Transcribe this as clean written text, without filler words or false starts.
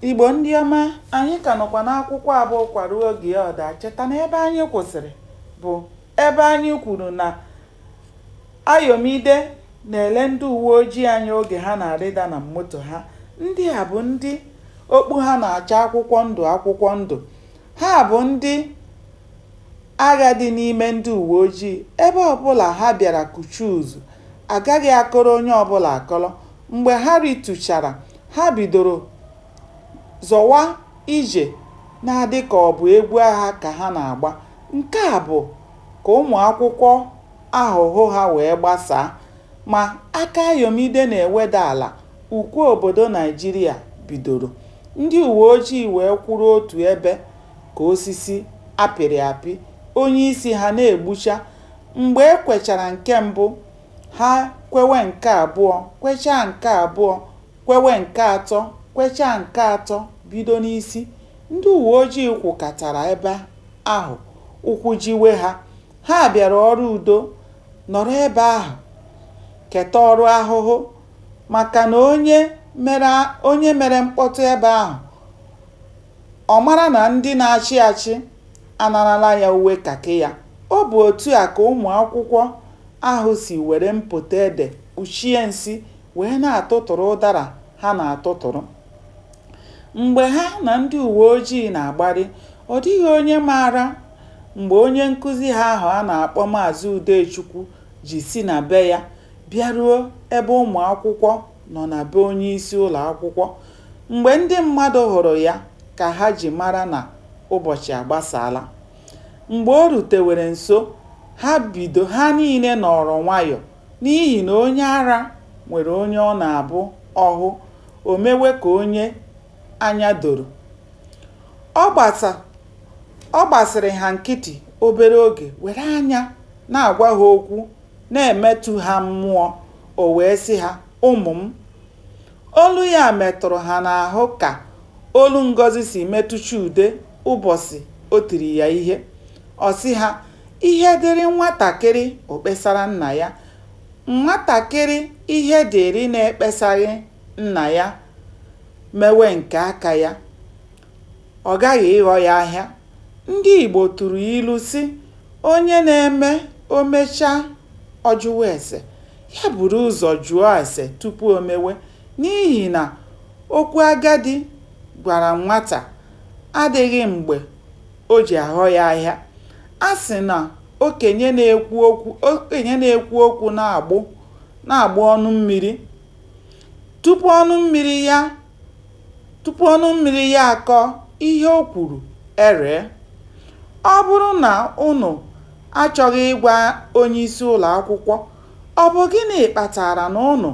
Igbo ndị ọma, anyị ka nọkwa n'akwụkwọ a bụ Ụkwa Ruo Oge Ya Ọ Daa. Cheta na ebe anyị kwụsịrị bụ ebe anyị kwuru na Ayọmide na-ele ndị uwe ojii anya oge ha na-arịda na moto ha. Ndị a bụ ndị okpu ha na-acha akwụkwọ ndụ akwụkwọ ndụ. Ha bụ ndị agha dị n'ime ndị uwe ojii. Ebe ọbụla ha bịara kuchie uzu, agaghị akọrọ onye ọbụla akọrọ. Mgbe ha rituchara, ha bidoro zọwa ije na-adị ka ọ bụ egwu agha ka ha na-agba. Nke a bụ ka ụmụ akwụkwọ ahụ hụ ha wee gbasaa. Ma aka Ayọmide na-eweda ala, ukwe obodo Naịjirịa bidoro. Ndị uwe ojii wee kwụrụ otu ebe ka osisi a pịrị apị, onyeisi ha na-egbucha. Mgbe e kwechara nke mbụ, ha kwewe nke abụọ, kwechaa nke abụọ, kwewe nke atọ, kwechaa nke atọ, bido n'isi. Ndị uwe ojii kwụkatara ebe ahụ, ụkwụ jiwe ha. Ha bịara ọrụ udo, nọrọ ebe ahụ keta ọrụ ahụhụ maka na onye mere mkpọtụ ebe ahụ, ọ mara na ndị na-achị achị anarala ya uwe kakị ya. Ọ bụ otu a ka ụmụ akwụkwọ ahụ si were mpoto ede kpuchie nsị wee na-atụtụrụ ụdara ha na-atụtụrụ. Mgbe ha na ndị uwe ojii na-agbarị, ọ dịghị onye maara mgbe onye nkụzi ha ahụ a na-akpọ Maazị Udechukwu ji si na be ya bịaruo ebe ụmụ akwụkwọ nọ na be onyeisi ụlọ akwụkwọ. Mgbe ndị mmadụ hụrụ ya ka ha ji mara na ụbọchị agbasaala. Mgbe o rutewere nso, ha niile nọrọ nwayọọ n'ihi na onye ara nwere onye ọ na-abụ ọ hụ, o mewe ka onye anya doro. Ọ gbasịrị ha nkịtị obere oge were anya na-agwa ha okwu na-emetụ ha mmụọ, o wee sị ha, "Ụmụ m." Olu ya metụrụ ha n'ahụ ka olu Ngọzị si metụ Chude ụbọchị o tiri ya ihe. Ọ sị ha, "Ihe dịrị nwatakịrị, o kpesara nna ya. Nwatakịrị ihe dịrị na-ekpesaghị nna ya mewe nke aka ya, ọ gaghị ịghọ ya ahịa." Ndị Igbo tụrụ ilu sị, onye na-eme o mechaa ọ jụwa ese, ya buru ụzọ jụọ ese tupu o mewe, n'ihi na okwu agadi gwara nwata adịghị mgbe o ji aghọ ya ahịa. A sị na okenye na-ekwu okwu na-agbụ ọnụ mmiri. Tupu ọnụ mmiri ya akọọ, ihe o kwuru eree. Ọ bụrụ na unu achọghị ịgwa onyeisi ụlọakwụkwọ, ọ bụ gịnị kpatara na unu